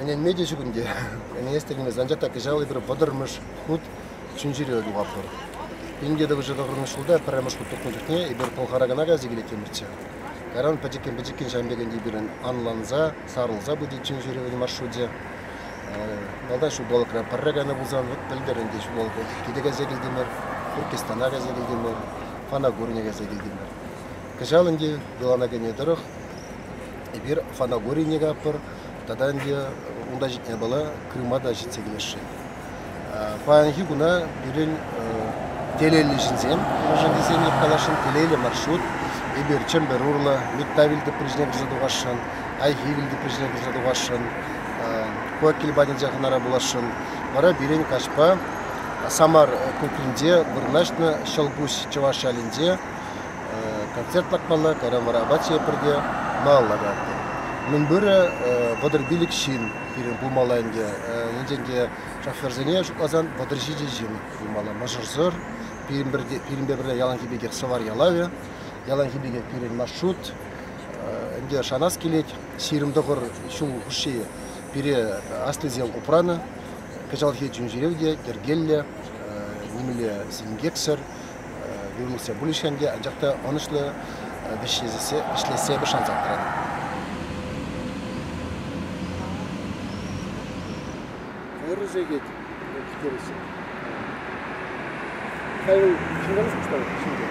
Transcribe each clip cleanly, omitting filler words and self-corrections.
Ӗненме те ҫук ӗнтӗ. Ӗненес текенмест. Анчах та кӑҫал эпир 30-мӗш хут чун-чӗре тухатпӑр. 1990 ҫулта пӗрремӗш хут тухнӑ чухне эпир Пӑлхара кӑна кайса килеттӗмӗрччӗ. Кайран пӗчӗккӗн-пӗчӗккӗн ҫавӑн пек ӗнтӗ пирӗн анланса, сарӑлса пычӗ чун-чӗревӗн маршручӗ. Малтан ҫулталӑкра пӗрре кайнӑ пулсан, вӑт пӗлтӗр ӗнтӗ ҫулталӑкра иккӗ кайса килтӗмӗр, Туркестана кайса килтӗмӗр, Фанагорине кайса килтӗмӗр. Кӑҫал ӗнтӗ йӑлана кӗнӗ тӑрӑх эпир Фанагорине каппӑр тата ӗнтӗ унта ҫитнӗ япала Крыма та ҫитсе килесшӗн. Паянхи куна пирӗн телейлӗ ҫынсем, мӗншӗн тесен эп каласшӑн, телейлӗ маршрут. Эпир Чӗмпӗр урлӑ Митта вилтӑпри ҫине кӗрсе тухасшӑн, Айхи вилтӑпри ҫине кӗрсе тухасшӑн, Кокель патӗнче хӑнара пуласшӑн. Вара пирӗн каҫпа Самар кукринче вырнаҫнӑ Ҫӑлкуҫ чӑваш ялӗнче концерт лартмалла, кайран вара апат ҫиетпӗр те малалла каятпӑр. Мӗнпурӗ 35 ҫын пирӗн пулмалла ӗнтӗ. Енчен те шоферсене шутласан 37 ҫын пулмалла. Мӑшӑрсӑр, пирӗнпе пӗрле яланхи пекех Сӑвар ялавӗ, яланхи пекех пирӗн маршрут. Ӗнтӗ шанас килет, 29 ҫул хушши пире аслисем упранӑ. Кӑҫалхи чун-ҫӳрев те йӗркеллӗ, нимӗнле синкексӗр, йывӑрлӑхсем пулӗҫ ӗнтӗ, анчах та ӑнӑҫлӑ вӗҫлессе эпӗ шансах тӑратӑп. Ырӑ сехет кӗттереҫҫӗ. Халь вӑл ҫынтан пуҫланать, ҫинче.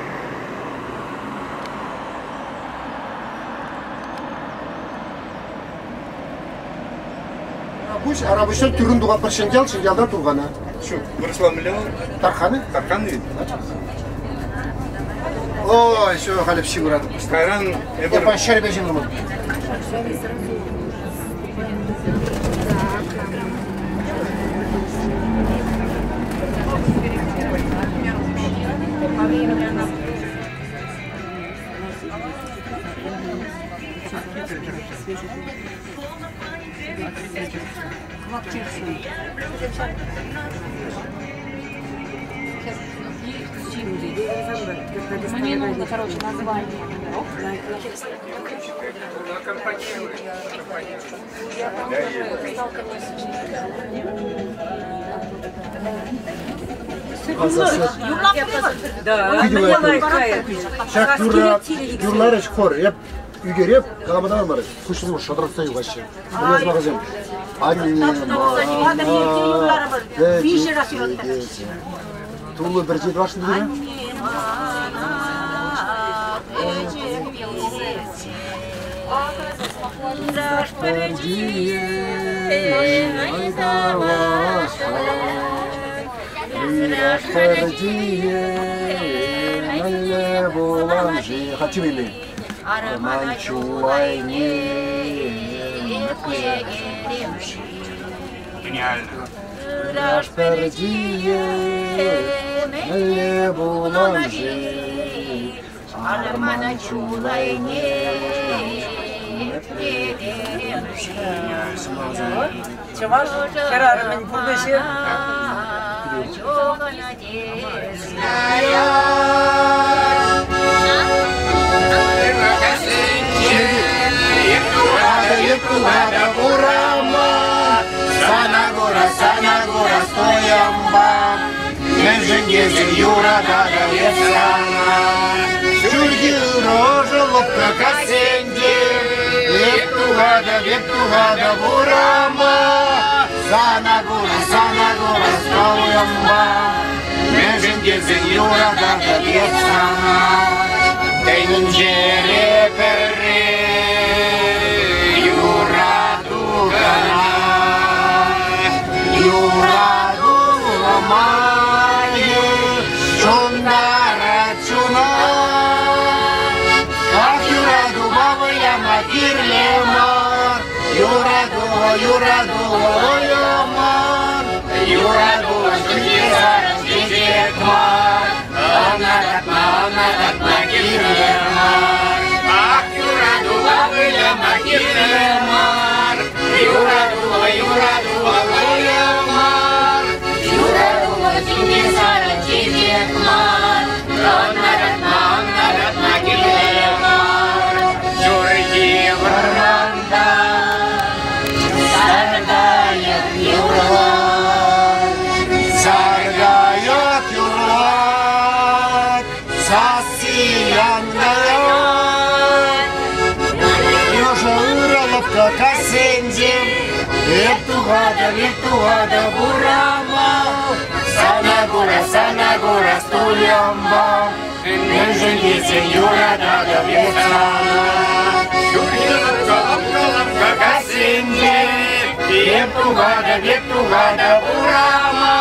Арапуҫ, Арапуҫран тӳррӗн тухатпӑр Ҫӗньял, Ҫӗньялтан Турхана. Ҫук, вырӑсла мӗнле вӑл? Тарханы? Тарханы? Ой, все, халӗ ҫывӑратӑп. Кайран эпир... Эпӗ ҫӗрпе ҫывӑрман. Мне нужно, короче, название номеров. Я там уже сталкивалась Да, Ҫак юрра юрларӗҫ хор. Эп ӳкереп, калама та мар, куҫсем шӑтӑртса юхаҫҫӗ. Мӗнле сӑмахсем? Анне мана пӗчӗк Тулӑ пӗрчи тӑвасшӑн пулӗ? Мӗнле пулам-ши? Хочу или? Арман чулайне Гениально. Ыраш пӗрчийӗ мӗнле пулам-ши? Арман чулайне Чӑваш хӗрарӑмӗн пурнӑҫӗ. Сана кура стоямба, мӗншӗн тесен юрататӑп эп сана. Ҫурхи ырӑ лӑпкӑ кассенче, эп тухатӑп урама. Сана кура стоямба, мӗншӗн тесен юрататӑп эп сана. Тӗнчере пӗрре юрату кӑна, юрату май ҫунтарать чуна. Ах, юратупа выляма кирлӗ мар, юрату, юрату мар, юрату чудесарӑн чечек мар, ӑна татма, ӑна татма кирлӗ мар. Ах, юратупа выляма кирлӗ мар, юрату, юрату мар, юрату чудесарӑн чечек мар, ӑна татма, ӑна татма кирлӗ мар. Ҫурхи вӑрманта сар кассинче. Эп тухатӑп, эп тухатӑп урама, Сана кура, сана кура стульямпа. Мӗншӗн тесен юрататӑп эп сана. Ҫурхи лапка, лапка, лапка кассинче. Эп тухатӑп, эп тухатӑп урама,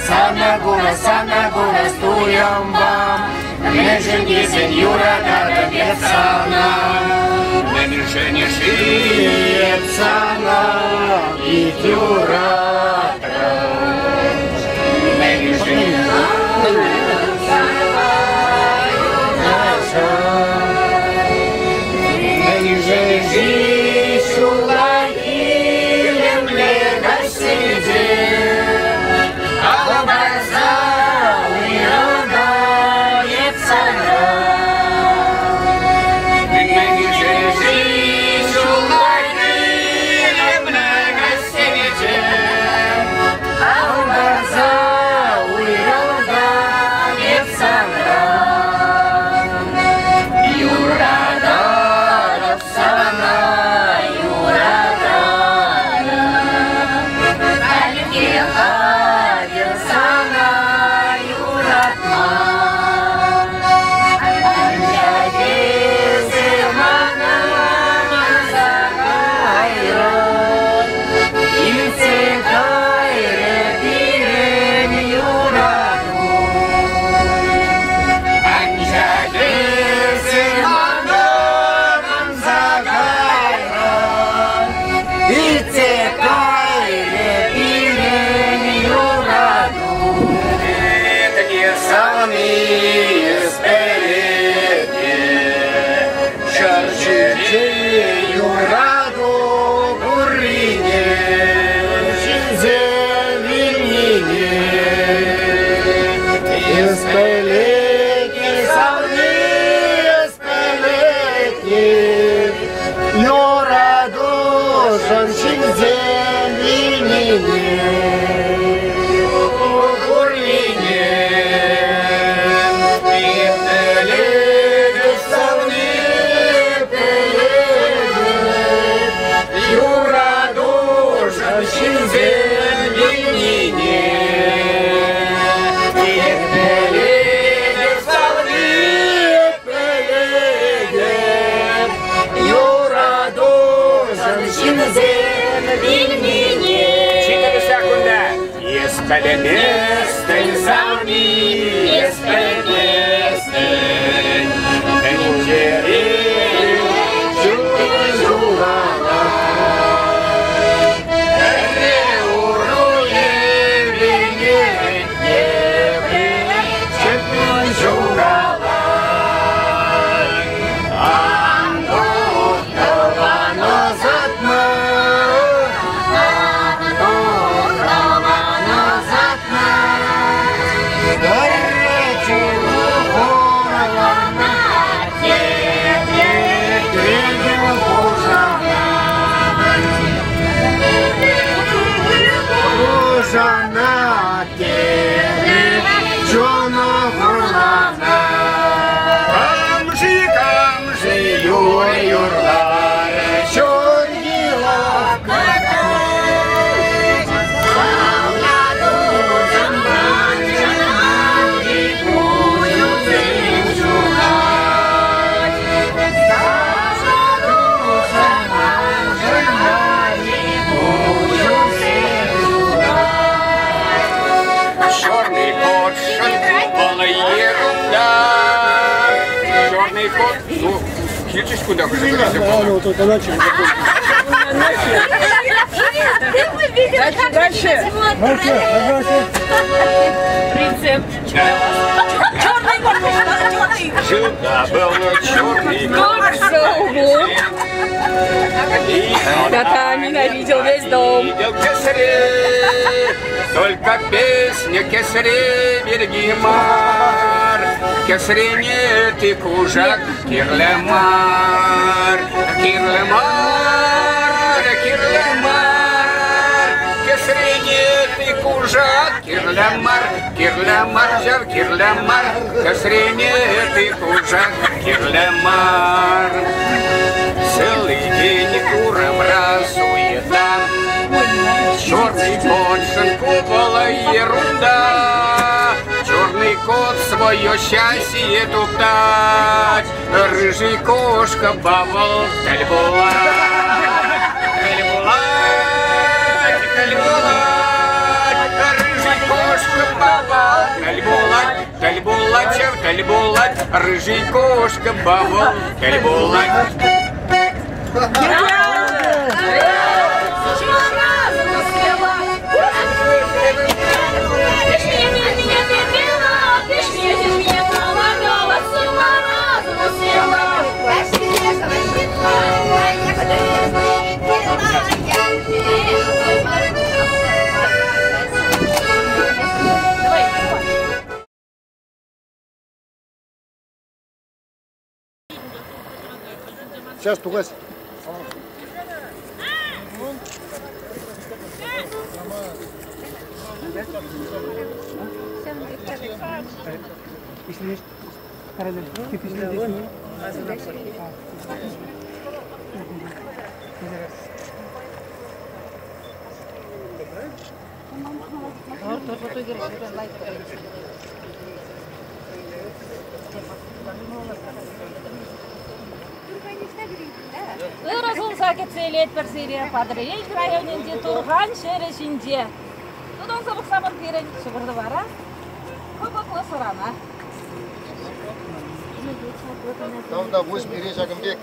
Сана кура, сана кура стульямпа. Мӗншӗн тесен юрататӑп эп сана. Мӗншӗн-ши Эп сана пит юратрӑм. Мӗншӗн Мӗншӗн-ши ҫуллахи илемлӗ каҫсенче Алӑ уйрӑлтӑм эп санран? Мӗншӗн-ши ҫуллахи илемлӗ каҫсенче Алӑ парса уйрӑлтӑм эп санран. Юрататӑп сана, юрататӑп. Халӗ хатӗр сана юратма. Анчах эсӗ мана манса кайрӑн. Илсе кайрӗ пирӗн юрату. Анчах эсӗ мана манса кайрӑн. Иртсе кайрӗ пирӗн юрату. Такие самые спереди, Ҫӗр юрату пуррине, ҫынсем вилнине. Эс пӗлетне, савни, эс пӗлетне, юратушӑн ҫынсем вилнине. Пуррине. Пӗлетӗп, савни, пӗлетӗп, юратушӑн ҫынсем вилнине. Пӗлетӗп, савни, Пӗлетӗп, юратушӑн ҫынсем вилнине. Читали секунда. Эс пӗлместӗн, савни, эс пӗлместӗн. Тӗнчере Чун ҫухалать. Пӗрре уру евӗнет, тепре чун ҫухалать. Ан тух, тӑван, Ӑсатма, ан ӑсатма. Пӗрре чун хурланать, тепре чун пушанать. Пушанать, тепре чун хурланать. Кам-ши, кам-ши юр юрларӗ Ҫурхи лавккара Черный кот, шанкупала ерунда. Черный кот, ну, хитришь куда вы А, ну, только начали. Дальше, дальше. Рецепт. Черный кот, черный. Жил-да был черный кот. Кот за углом. Кота ненавидел весь дом. Видел кесаре, только песня кесаре береги мар. Кесаре нет и кужак, кирлемар, кирлемар, кирлемар. Кесаре нет и кужак. кушак кирлӗ мар, кирлӗ мар ҫав, кирлӗ мар. Кӗсрене ты кушак кирлӗ мар. Целый день урамра суета. Черный кот купола ерунда. Черный кот свое счастье туптать. Рыжий кошка бабал тальбула. Тальбулать, тальбулать. Рыжий кошка бабал тальбулать. Тальбулать, чав, тальбулать. Рыжий кошка бабал тальбулать. Сейчас, тугась. Ырӑ сунса кӗтсе илетпӗр сире Патӑрьел районӗнчи Турхан ҫӗрӗ ҫинче. Тутанса пӑхсамӑр пирӗн ҫӑкӑр-тӑвара, кӑпӑклӑ сӑрана. Тавтапуҫ пире ҫакӑн пек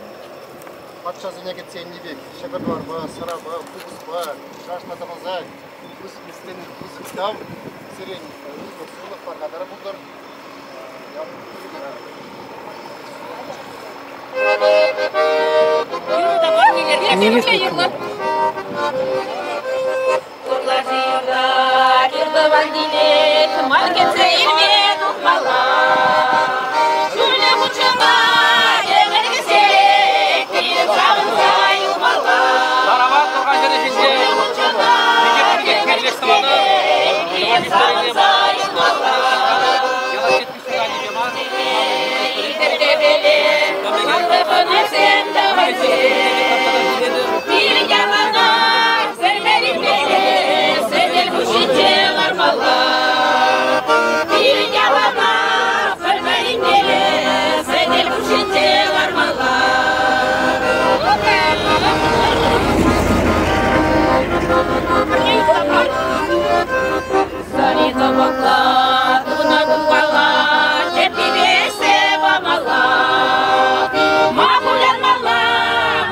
патшасене кӗтсе илнӗ пек ҫӑкӑр-тӑварпа, сӑрапа, купӑспа шашна тӑвӑлса пысӑк пысӑк тав сирен ырлӑх-сывлӑх пархатар пултӑр. Ман кӗтсе илме тухмалла. Ҫӳле хутшӑнма тӗмӗр кӗсет, пирӗн савӑнса юлмалла. Тарават Турхан ҫӗрӗ ҫинче пике пике тӑванӑ Пирӗн савӑнса юлмалла. Яла мар. Тӑвансем, тӑвансем, пирӗн яланах сӗрмелле, сӗтел хушшинче лармалла. Пирӗн яланах сӗрмелле, сӗтел хушшинче лармалла. Сари кӑмӑкла, туна тупалла, чӗппипе памалла. Ма кулянмалла,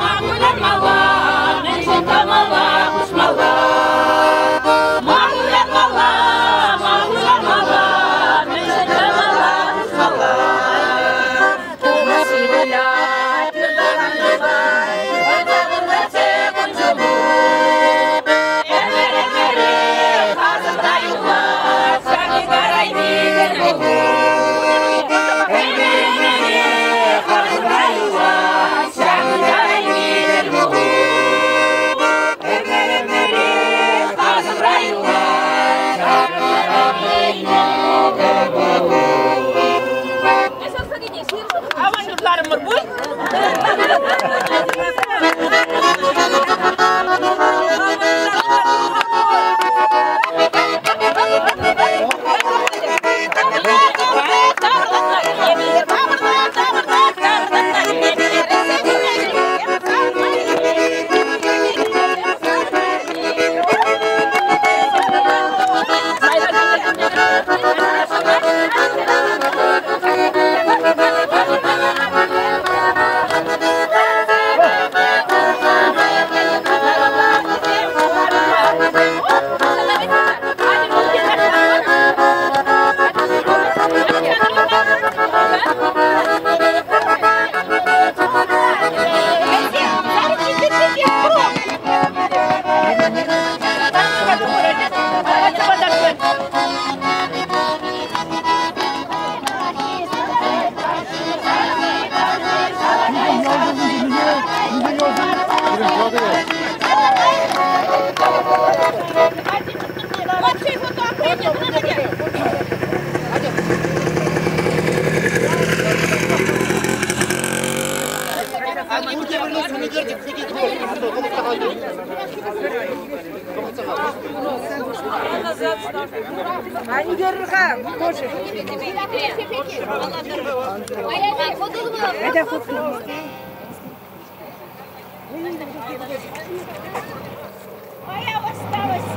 ма кулянмалла, мӗншӗн кӑмӑла хуҫмалла? Ма кулянмалла, ма кулянмалла, мӗншӗн кӑмӑла хуҫмалла? Тунӑ выля, Ӗмӗр-ӗмӗре асӑмра юлать, ҫак ытарайми тӗл пулу. Ӗмӗр-ӗмӗре асӑмра юлать, ҫак ытарайми тӗл пулу. Ӗмӗр-ӗмӗре асӑмра юлать, ҫак ытарайми тӗл пулу. Аван юрларӑмӑр пуль? Ан тоже. Это Моя осталась.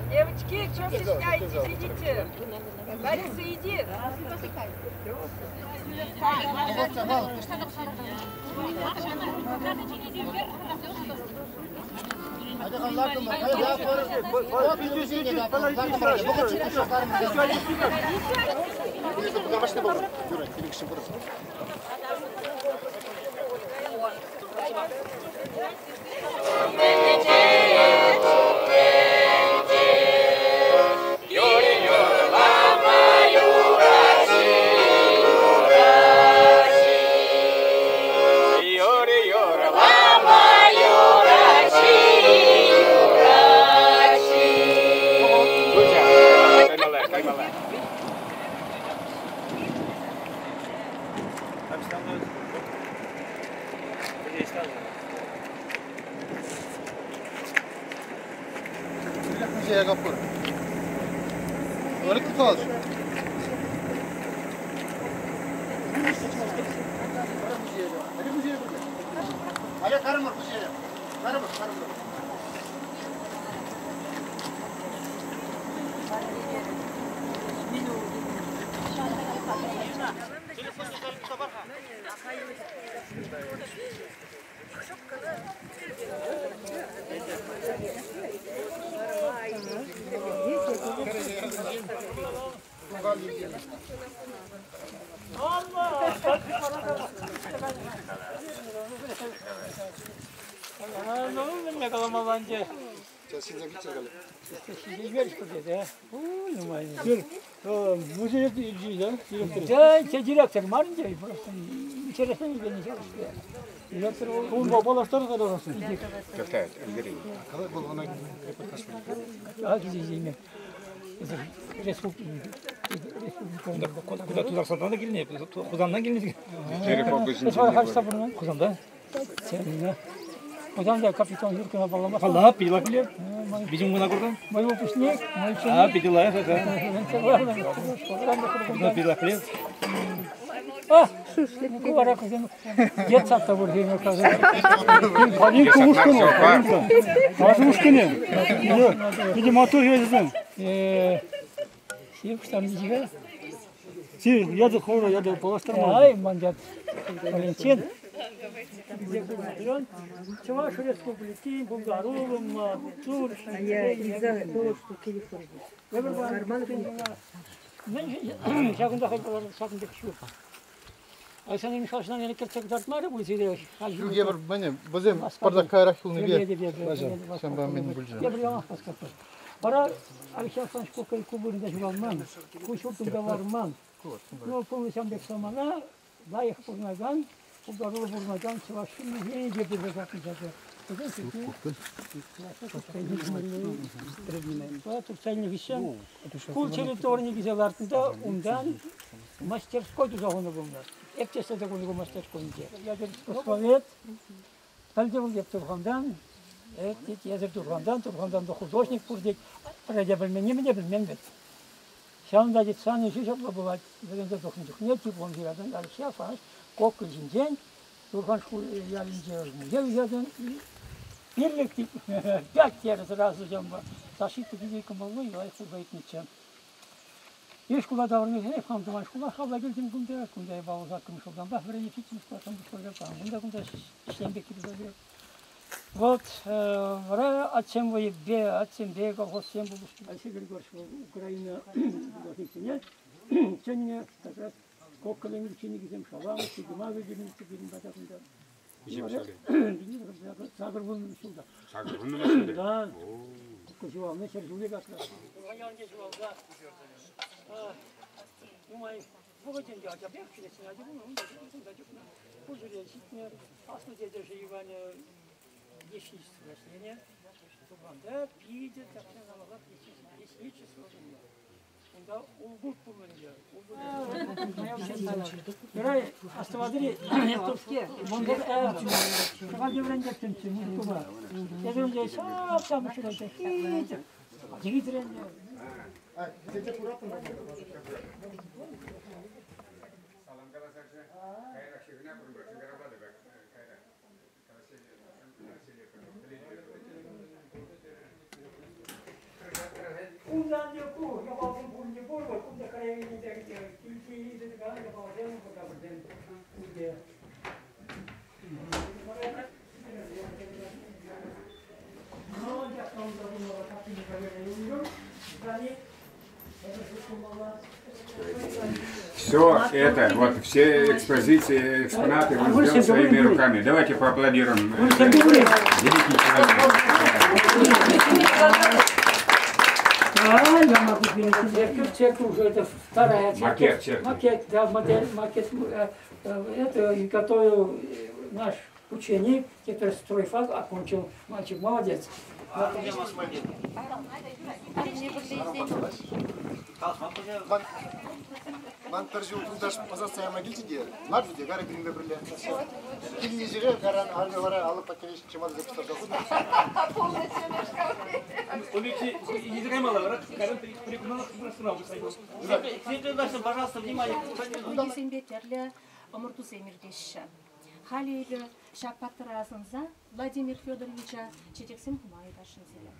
Девочки, что стесняетесь, идите. Лариса, иди. Директор маленький, просто интересно не директор. Он балаштар кадагасы. А где земля? Республика. Куда туда сатана келне, Хузандан келне. Хузанда. Хузанда капитан Юркина балама. Алла, пила хлеб. Bizim buna kurdan. Мой выпускник, мой ученик. А, пила, ага. Куда пила хлеб? А, детсадта бир Полинка ушкыны, Полинка. Азы ушкыны. Иди мотор едем. Си, яды хора, яды поластырма. Ай, мандат. Валентин. Чуваш республики, Булгарулым, Турция. А я из-за того, что телефон. Карман. Шагында шагында кшу. Александр Михайлович нам электрик тартмары бу зире. Юге бер мене бизем Спартак хулны бе. Шамба мен булжа. Я бер яңа паскат. Бара Александр Александрович кокай кубырында журалман. Кушуртында варман. Ну, полностью бек самана, лайх пурнаган, ударыл пурнаган, чувашин не де бир закынчады. Кул территорияны гизелартында ундан мастерской тузагыны булды. Эптесте кунгу мастерской инде. Ядер Талдевул деп тургандан, эт языр тургандан, тургандан да художник пур дейт. Пройдя билмен, неме билмен бит. Шанда дейт саны жыжапла булат. Дегенде тохнук не диплом жирадан, Алексей Афанасьевич кок жинжен Турган школы ялинже музей язын. Бирлик дип, пять тер сразу жамба. Ташит дигән кымыллы, юлай художник. Еш кула даврны хам туман школа хабла килдем кунда, кунда бауза кым шулдан ба бер фитнес класс школа там. Кунда кунда ишлембек килде. Вот, вара отцем воебе, отцем бе, колхоз всем был. Алексей Григорьевич, Украина, художник, Сегодня как раз коккален ученик зем шалам, сигма выделен, сигма бата кунда. Сагыр бун шулда. Сагыр бун шулда. Да. Кужуалны сержуле как раз. Умай, богатен я тебе килесен, ади бун, унда жукна. Бу жерде ситне, аслы дедеше Иване Лесничество ӗҫленӗ. Турханта питӗ тахҫан авалах лесничество пулнӑ. Унта улпут пулнӑ ӗнтӗ. Юрай, астӑватӑр-и? Шӑхальте вӗрентеттӗмччӗ музыкӑпа. Эсӗ унта ҫап-ҫамрӑк ҫуралчӗ. Хитре. Хитре ӗнтӗ. Салам каласаччӗ. Каярах ҫыхӑна курӑнпӑр. Шӑнкӑравлатӑп каярах. Унтан те ку япаласем пурин пур вӑл, кунта краеведение килсе илсе каланӑ япаласем пуртапӑрсем пурте. Все это, вот все экспозиции, экспонаты он сделал своими руками. Давайте поаплодируем. Великий человек. Да, я могу перейти. Церковь, церковь уже это вторая церковь. Макет церкви. Макет, да, модель, макет. Это готовил наш ученик, теперь стройфак окончил. Мальчик молодец. Ман пӗр ҫул юлташ ӑсатса яма килчӗ те, ларчӗ те карӗ пирӗнпе пӗрле. Килнӗ ҫӗре каран армия вара алӑк патне чӑматӑ пуҫтарса хунӑ. Вӗсемпе тӗрлӗ ӑмӑртусем иртеҫҫӗ. Халӗ эпӗ ҫак паттӑра асӑнса Владимир Федоровича чечексем хума ыйтасшӑн сире.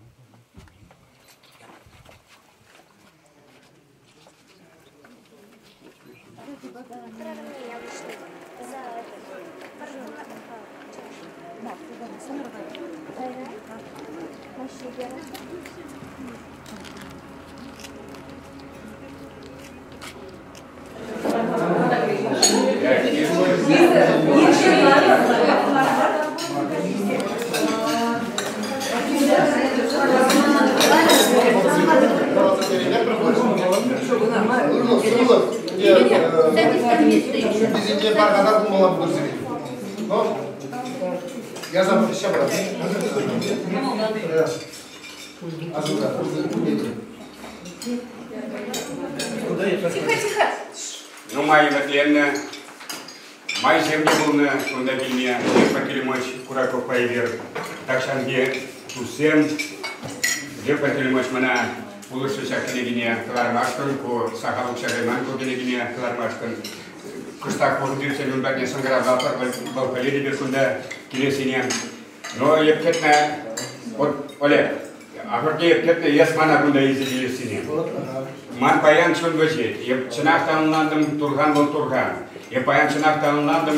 Ҫӳлтисенче пархатар пулмалла пултӑр сирӗн. Но я запрещаю. Тихо, тихо. Нумай ӗмӗтленнӗ, майсем те пулнӑ кунта килме. Лев Пантелеймонович Кураковпа эпир тахҫанхи туссем. Лев Пантелеймонович мана пулӑшрӗ ҫак кӗнекене кӑлармашкӑн, ку сахал укҫа кайман ку кӗнекене кӑлармашкӑн. Кӑштах вӑхӑт иртсен ун патне шӑнкӑравлатпӑр, вӑл пӗлет эпир кунта килессине. Но эп кӗтнӗ, вот, Олег, ахӑртне эп кӗтнӗ, эс мана кунта илсе килессине. Ман паян чун вӗҫет. Эп чӑнах та ӑнлантӑм, Турхан вӑл Турхан. Эп паян чӑнах та ӑнлантӑм,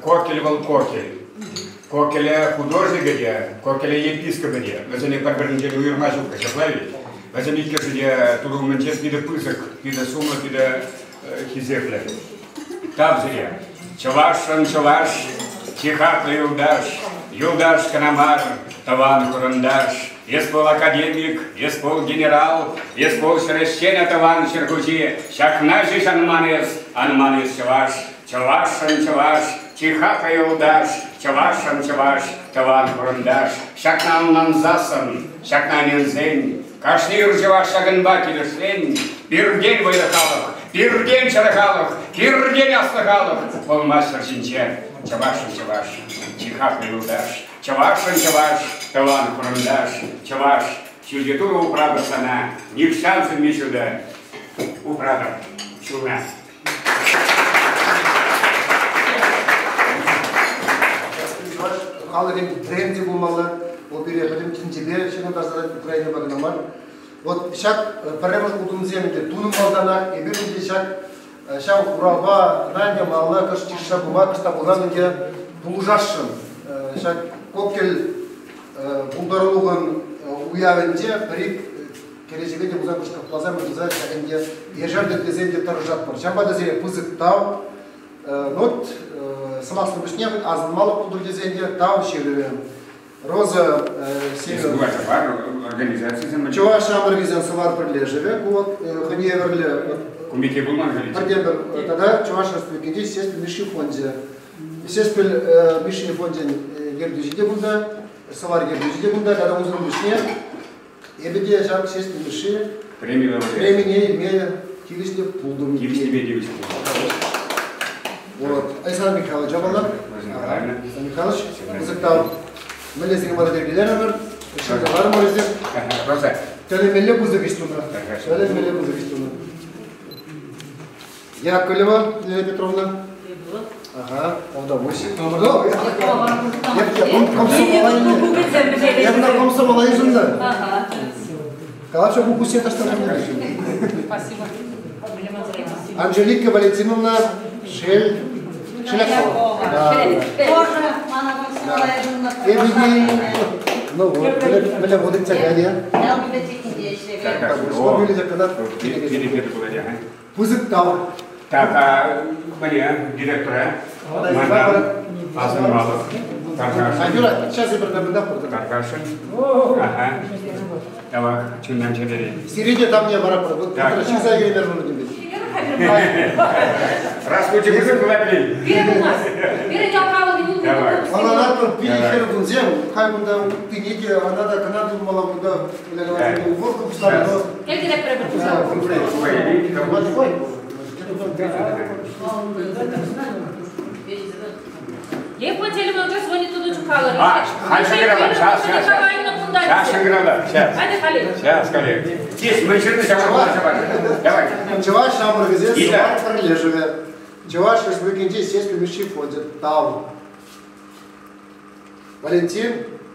Кокель вӑл Кокель. Кокеле художникӗ те, Кокеле епископӗ те. Вӗсене пӗр-пӗринчен уйӑрма ҫук, ҫапла ведь? Вӗсем иккӗшӗ те Турӑ умӗнче питӗ пысӑк, питӗ сумлӑ, питӗ хисеплӗ. Тав сире. Чӑвашшӑн чӑваш, чи хаклӑ юлташ, юлташ кӑна мар, тӑван хурӑнташ. Эс пул академик, эс пул генерал, эс пул ҫӗрӗҫченӗ тӑван ҫӗр хуҫи. Ҫакна ҫеҫ ан ман эс, ан ман эс чӑваш. Чӑвашшӑн чӑваш, чи хаклӑ юлташ, чӑвашшӑн чӑваш, тӑван хурӑнташ. Ҫакна ӑнлансассӑн, ҫакна ӗненсен, Кашни ыр чӑваш ҫакӑнпа килӗшсен, пиртен вӑйлӑ халӑх, пиртен чӗрӗ халӑх, пиртен аслӑ халӑх пулмасть ҫӗр ҫинче. Чӑвашшӑн чӑваш, чи хаклӑ юлташ, чӑвашшӑн чӑваш, тӑван хурӑнташ, чӑваш, ҫӳлти Турӑ упратӑр сана, нихҫан сӳнми ҫутӑ упратӑр ҫулна. Чӑваш халӑхӗн бренчӗ пулмалла. Вӑл пире пӗтӗм тӗнчепе ҫыхӑнтарса тӑрать, Украинӑпа кӑна мар. Вот ҫак пӗрремӗш утӑмсем ӗнтӗ тунӑ малтанах эпир ӗнтӗ ҫак ҫав куравпа Надя малалла кӑшт чышса пыма, кӑшт та пулсан ӗнтӗ пулӑшасшӑн. Ҫак Кокель пултарулӑхӑн уявӗнче пӗр-ик кӗреҫепе те пулсан кӑштӑртласа мӗн ҫак ӗнтӗ ешертӗр тесен те тӑрӑшатпӑр. Ҫавӑнпа та сире пысӑк тав. Вот сӑмахсӑр пуҫне асӑнмалӑх пултӑр тесен те тав ҫырӑвӗ. Роза Семенова. Организацисем. Чӑваш ҫамрӑкӗсен сӑвар пӗрлешӗвӗ ку вот хӑйне евӗрлӗ Комитет пулман халиччен. Пӗртен-пӗр тата Чӑваш Республикинчи Ҫеҫпӗл Мишши фончӗ. Ҫеҫпӗл Мишши фончӗн ертӳҫи те кунта, Сӑвар ертӳҫи те кунта, тата унсӑр пуҫне эпӗ те ҫак Ҫеҫпӗл Мишши премине илме тивӗҫлӗ пултӑм. Тивӗҫлипе тивӗҫлӗ. Вот. Александр Михайлович аппалар. Александр Михайлович, пысӑк тав. Мӗнле сире мана йӗркелерӗмӗр, ҫырталарӑмӑр эсир. Роза. Тӗлӗнмелле пысӑк ӗҫ тунӑ. Тӗлӗнмелле пысӑк ӗҫ тунӑ. Яковлева Лена Петровна. Ага, удовольствие. Я на комсомола йышӑннӑ. Калаҫу кукусе таштан. Спасибо. Анжелика Валентиновна Шель Шелякова. Тоже мана комсомола йышӑннӑ. Ну вот, мӗнле водить тякане. Ял библиотекинче ӗҫлекен. Пысӑк тав. Так, а мне директора, мадам асӑнмалӑх. А, Юра, сейчас я пӗр пур. Тархасшӑн. Ага. Давай, чуннан чӗререн. Сире те там не вара пур. Вот чыса кӗренер пур Раз куча пысӑк пулать Пирӗн пулмасть. Пирӗн ял халӑхӗ юлнӑ. Ӑнланатпӑр, пирӗн хӗр кунсем, хай кунта уттине те, ана та кӑна тумалла кунта, уборка пуҫланӑ. Кӗлтӗрек пӗр-пӗр Лев Пантелеймонович звонит туда чухалар. А, халь шӑнкӑравла, сейчас, сейчас. Сейчас шӑнкӑравла, сейчас. Айда, Халид. Сейчас, коллег. Здесь мы жирны, давай. Чӑваш ҫамрӑкӗсен Сӑвар пӗрлешӗвӗ. Чӑваш Республикинчи Ҫеҫпӗл Мишши фончӗ тав. Валентин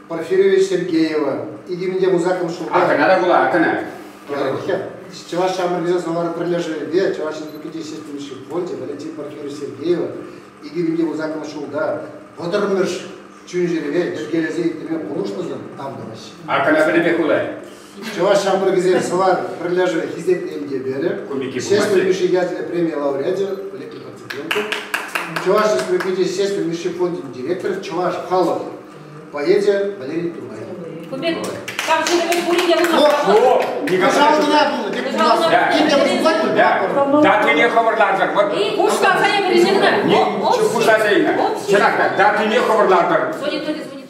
Порфирьевич Сергеева икӗ вусакӑм шулта. Акӑна та вула, акӑна. Чӑваш ҫамрӑкӗсен Сӑвар пӗрлешӗвӗпе Чӑваш Республикинчи Ҫеҫпӗл Мишши фончӗ Валентин Порфирьевич Сергеева 2010 ҫулта 30-мӗш чун-чӗреве йӗркелесе ирттерме пулӑшнӑшӑн тав тӑваҫҫӗ. Акӑна пӗлӗпе хула. Чӑваш ҫамрӑкӗсен Сӑвар пӗрлешӗвӗ хисеплӗ ентеперӗ, Ҫеҫпӗл Мишши ячӗллӗ преми лауреачӗ Олег Михайлович Чӑваш Республикинчи Ҫеҫпӗл Мишши фончӗн директорӗ, Чӑваш халӑх поэчӗ Валерий Туркай. Кун пек тавҫӑрӑвӗ пурин те пулмасть. Кӑҫал кӑна пулнӑ, тек пулмасть. Датине хӑвӑрлатӑр. Пуҫласа вӗреннӗ. Пуҫласа илнӗ. Чӑнах та, датине хӑвӑрлатӑр. Звонит, звонит.